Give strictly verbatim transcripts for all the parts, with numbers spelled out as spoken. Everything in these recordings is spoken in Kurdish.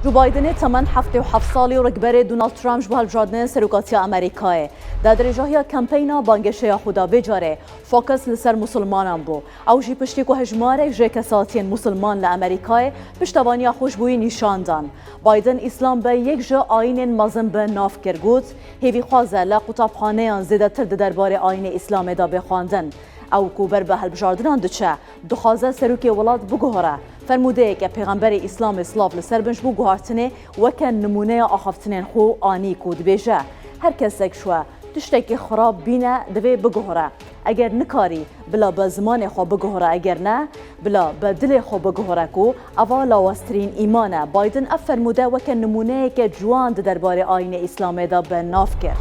Joe Bidenê temen heftê û heft salî û rikberê Donald Trump ji bo hilbijartinên serokatiya Amerîkayê. Di dirêjahiya kampeyna bangêşeya xwe de vê carê fokus li ser musulmanan bû. Ew jî piştî ku hejmarek ji kesatiyên musulman li Amerîkayê piştevaniya xwe ji bo wî nîşan dan. Biden Îslam be yek ji ayînên mezin bi nav kir, got, hêvîxwaz e li qutabxaneyan zêdetir di derbarê ayînê Îslamê de bê xwendin. Ew ku ber bi hilbijartinan diçe, dixwaze serokê welat biguhere. Fermûdeyeke Pêxemberê Îslamê silav li ser bin ji bo guhartinê weke nimûneya axaftinên xwe anî ku dibêje, her kesek ji we tiştekî xirab bîne divê biguhere. Eger nikarî bila bi zimanê xwe biguhere, eger ne, bila bi dilê xwe biguhere ku eva lawaztirîn îman e. Biden ev fermûde weke nimûneyeke ciwan di derbarê ayînê Îslamê de bi nav kir.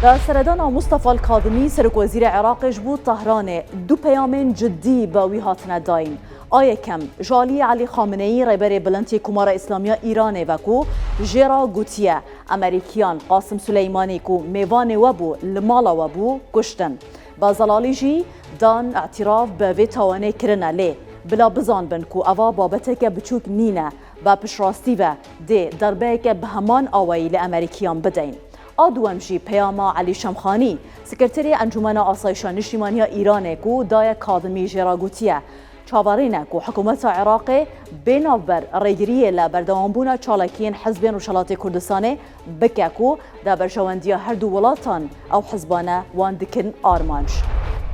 Di seredana Mustafa Al-Kadimî, serokwezîrê Iraqê, ji bo Tehranê du peyamên cidî bi wî hatine dayîn. A yekem, ji aliyê Elî Xameneî, rêberê bilind yê Komara Îslamiya Îranê ve ku jê re gotiye, Amerîkiyan Qasim Suleymanî ku mêvanê we bû, li mala we bû, kuştin. Bazalalî jî dan îtiraf bi vê tawanê kirine, lê bila bizanbin ku eva babeteke biçûk nîne, bi piştrastî ve dê derbeyeke bi heman awayî li Amerîkiyan bideyn. A duwem jî peyama Elî Şemxanî, sekreterê Encûmena Asayişa Niştîmaniya Îranê ku daye Kadimî, jê re gotiye, çaverî ne ku hikûmeta Iraqê bê navber rêgiriyê li berdewambûna çalakiyên hizbên Rojhelatê Kurdistanê bike ku di berjewendiya her du welatan ew hizbane wan dikin armanc.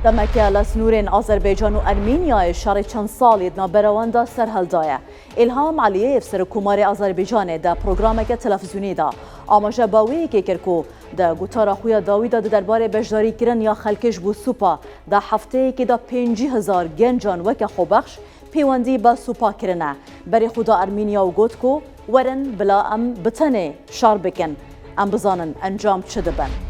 Demeke li sinûrên Azerbaycan û Ermîniyayê şerê çend salî di navbera wan de serhildaye. Îlham Eliyev, Serokkomarê Azerbaycanê, di programeke televîzyonî de amaje bi wê yekê kir ku di gotara xwe ya dawî de di derbarê beşdarîkirin ya xelkê ji bo SUPA de hefteyekê de pêncî hezar gencan weke xwebexş peywendî bi SUPA kirine. Berê xwe da Ermîniya û got ku werin bila em bi tenê şer bikin. Em bizanin encam çi dibin.